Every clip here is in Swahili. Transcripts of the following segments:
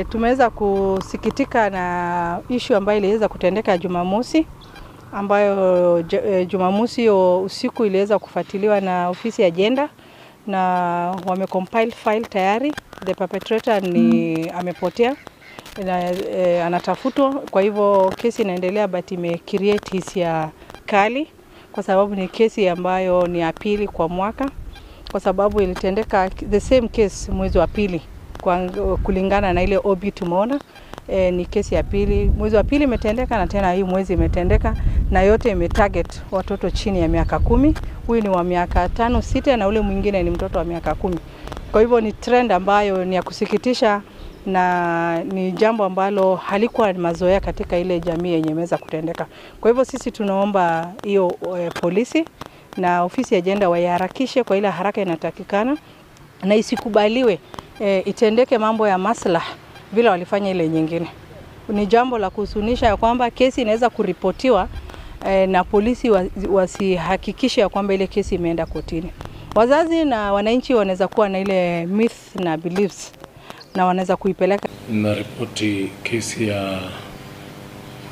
Tumeweza kusikitika na issue ambayo iliweza kutendeka Jumamosi, ambayo Jumamosi usiku iliweza kufuatiliwa na ofisi ya gender na wamecompile file tayari. The perpetrator ni amepotea na anatafutwa, kwa hivyo kesi inaendelea, but ime create hisia kali kwa sababu ni kesi ambayo ni ya pili kwa mwaka, kwa sababu ilitendeka the same case mwezi wa pili. Kwa kulingana na ile OB tumeona, ni kesi ya pili mwezi wa pili imetendeka, na tena hii mwezi imetendeka, na yote imetarget watoto chini ya miaka 10. Huyu ni wa miaka 5 6 na ule mwingine ni mtoto wa miaka 10. Kwa hivyo ni trend ambayo ni ya kusikitisha na ni jambo ambalo halikuwa mazoea katika ile jamii yenye imeweza kutendeka. Kwa hivyo sisi tunaomba hiyo polisi na ofisi ya gender waiharakishe kwa ile haraka inatakikana, na isikubaliwe itendeke mambo ya maslaha vile walifanya ile nyingine. Ni jambo la kuhusunisha ya kwamba kesi inaweza kuripotiwa na polisi wasihakikishe ya kwamba ile kesi imeenda kotini. Wazazi na wananchi wanaweza kuwa na ile myth na beliefs na wanaweza kuipeleka. Na ripoti kesi ya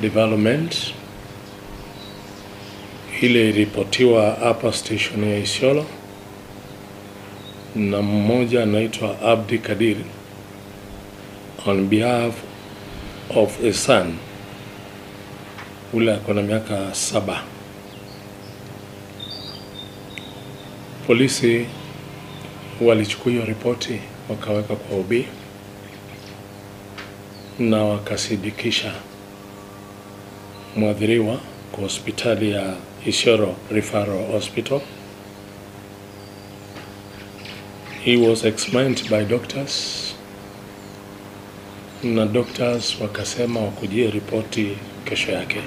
development ile ilipotiwa hapa station ya Isiolo na mmoja anaitwa Abdi Kadir on behalf of a son ule ako na miaka 7. Polisi walichukua hiyo ripoti wakaweka kwa OB na wakasidikisha mwadhiriwa kwa hospitali ya Isiolo Referral Hospital. He was examined by doctors na doctors wakasema wakujie ripoti kesho yake.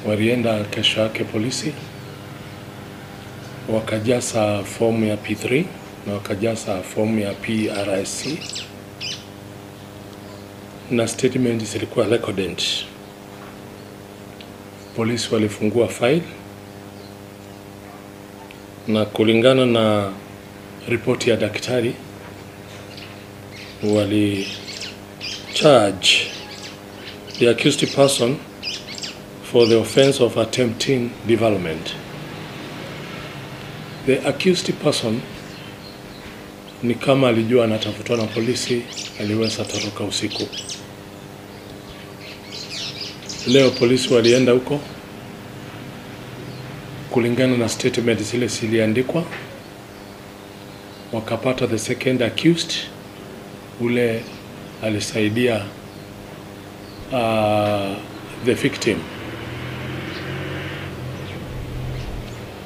Walienda kesho yake polisi, wakajaza fomu ya P3 na wakajaza fomu ya PRSC na statement zilikuwa recorded. Polisi walifungua file na kulingana na ripoti ya daktari wali charge the accused person for the offense of attempting development. The accused person ni kama alijua anatafutwa na polisi, aliweza toroka usiku. Leo polisi walienda huko kulingana na statement zile ziliandikwa, wakapata the second accused ule alisaidia the victim.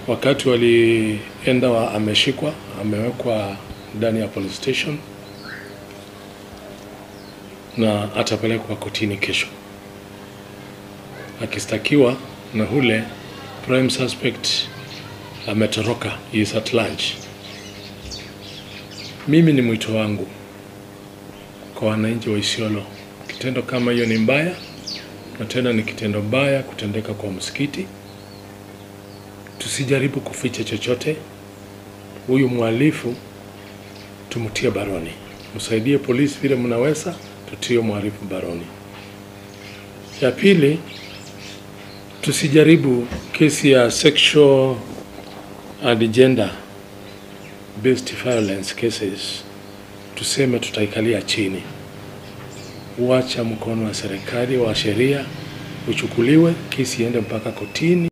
Wakati walienda ameshikwa, amewekwa ndani ya police station na atapelekwa kotini kesho akistakiwa na hule prime suspect ametoroka, he is at lunch. Mimi ni mwito wangu kwa wananchi wa Isiolo, kitendo kama hiyo ni mbaya, na tena ni kitendo mbaya kutendeka kwa msikiti. Tusijaribu kuficha chochote. Huyu mhalifu tumtie baroni. Msaidie polisi vile mnaweza, tutie mhalifu baroni. Ya pili, tusijaribu kesi ya sexual and gender based violence cases tuseme tutaikalia chini. Wacha mkono wa serikali wa sheria uchukuliwe, kesi iende mpaka kotini.